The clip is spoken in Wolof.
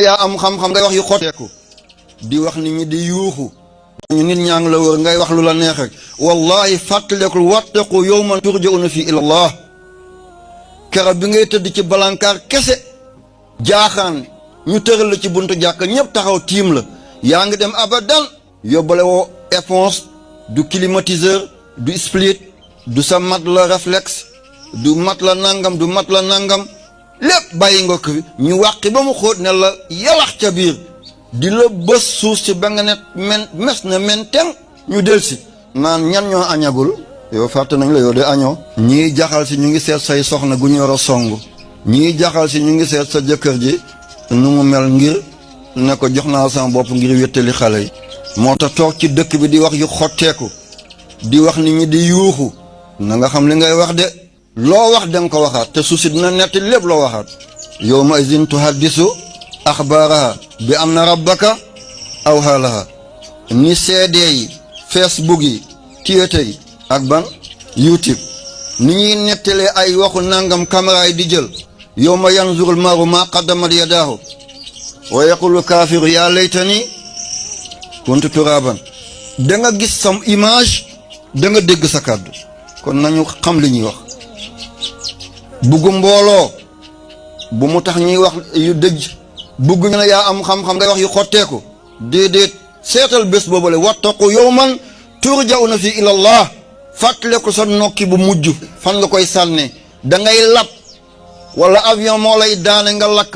yaa am xam-xam ngay wax yu xotteeku di wax nit ñi di yuuxu ñu nit ñaa ngi la wër ngay wax lu la neex rek wallahi fàttalekul wattaqu yawman turja'una fi ila Allah kera bi ngay tëdd ci balankaar kese jaaxaan ñu tëral la ci buntu jàkk ñëpp taxaw tiim la yaa ngi dem abadan yóbbale woo éponge du climatiseur du split du sa mat la réflexe du mat la nangam du mat la nangam lépp bàyyi nga ko ñu wàqi ba mu xóot ne la yalax ca biir di la bës suuf si ba nga ne mes na teng ñu del si naan ñan ñoo añagul yow fàtte nañ la yow de añoo ñii jaxal si ñu ngi seet say soxna gu ñu war a song ñii jaxal si ñu ngi seet sa jëkkër ji nu mu mel ngir ne ko jox naa sama bopp ngir wéttali xale yi moo tax toog ci dëkk bi di wax yu xotteeku di wax nit ñi di yuuxu na nga xam li ngay wax de loo wax danga ko waxaat te suuf si dina netti lépp loo waxaat yawma izin tuhaddisu axbaaraha bi anna rabbaka awhaa laha ni CD yi Facebook yi Twitter yi ak ban YouTube ni ñuy nettalee ay waxu nangam caméra yi di jël yawma yanzurul maru ma qaddamat yadaahu wa yaqulu kaafiru yaa laytani kuntu turaban da nga gis sam image da nga dégg sa kàddu kon nañu xam li ñuy wax buggu mbooloo bu mu tax ñuy wax yu dëj bugg ñu ne yaa am xam-xam ngay wax yu xotteeku déedéet seetal bés boobule wattaqu yawman turja'una fi ila Allah fàttale ko sa nokki bu mujj fan nga koy sànne da ngay lab wala avion moo lay daane nga lakk